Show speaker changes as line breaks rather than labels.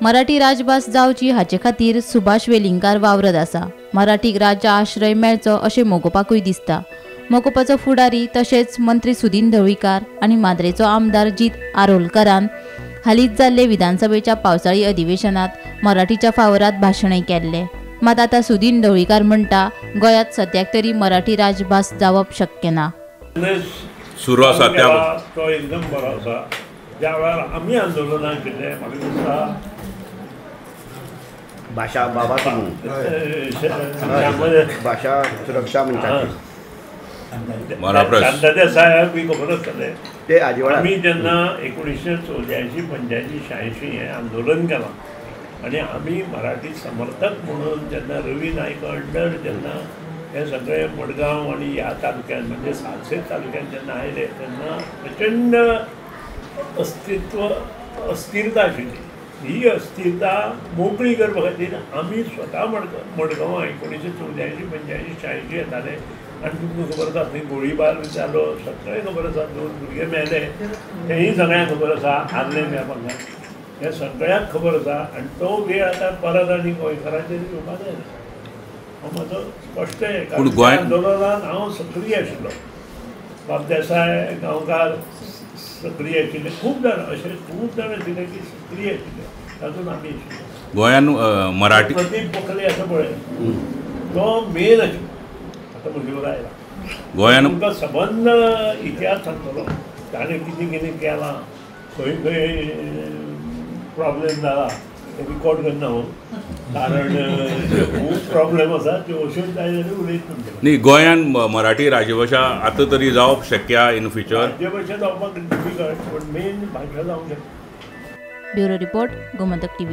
मराठी राजभास जावची हाचे खातीर सुभाष वेलिंगकार वावरत आसा. मराठीक राज्य आश्रय मेळचो अशें मगोपाकूय दिसता. मगोपाचो फुडारी तशेंच मंत्री सुदिन ढवळीकार आनी माद्रेचो आमदार जीत आरोलकरान हालींच जाल्ले विधानसभेच्या पावसाळी अधिवेशनात मराठीच्या फावरात भाशणय केल्ले. मात आतां सुदिन ढवळीकार म्हणटा गोंयांत सद्याक तरी मराठी राजभास जावप शक्य ना.
सुरू आसा
तो एकदम बरो आसा. ज्या वेळार आमी आंदोलनां केल्लें म्हाका दिसता
भाशा बाबा भाशा सुरक्षा म्हणटात
शांतादेसाय बी खबर आसतलें
ते आजी.
आमी जेन्ना 1984, 85, 86 हें आंदोलन केलां आनी आमी मराठी समर्थक म्हणून जेन्ना रवी नायक अंडर जेन्ना हे सगळे मडगांव आनी ह्या तालुक्यान म्हणजे सालसेत तालुक्यान जेन्ना आयले तेन्ना प्रचंड अस्तित्व अस्थिरता आशिल्ली. ही अस्थिरता मोकळी करपा खातीर आमी स्वता मडगांवां 1984, 85, 86 येताले आनी तुमकां खबर आसा थंय गोळीबार जालो, सगळें खबर आसा. 2 भुरगे मेले तेंय सगळ्यांक खबर आसा, आर्ले मेळपाक हें सगळ्यांक खबर आसा. आनी तो वेळ आतां परत आनी गोंयकारांचेर येवपाक जायना. हो म्हजो स्पश्ट आहे. आंदोलनान हांव सक्रीय आशिल्लो, बाब देसाय गांवकार सक्रीय आशिल्ले, खूब जाण अशे खूब जाण आशिल्ले की सक्रीय आशिल्ले, तातूंत आमी आशिल्ले.
गोंयान मराठी
प्रदीप गोखले आसा पळय तो मेन आशिल्लो. आतां म्हजे बरोबर आयला
गोंयान
तुमकां सबंद इतिहास सांगतलो, ताणें कितें कितें केलां, खंय खंय प्रॉब्लेम जाला ते रिकॉर्ड करना हांव, कारण खूब प्रॉब्लेम आसा त्यो अश्योच जाय जाल्यार उलयत तुमचे.
न्ही, गोंयान मराठी राजभाशा आतां तरी जावप शक्य इन फ्युचर?
राज्यभाशा जावपाक डिफिकल्ट, पूण मेन भाशा जावंक शकता.
Bureau report, Gomantak TV.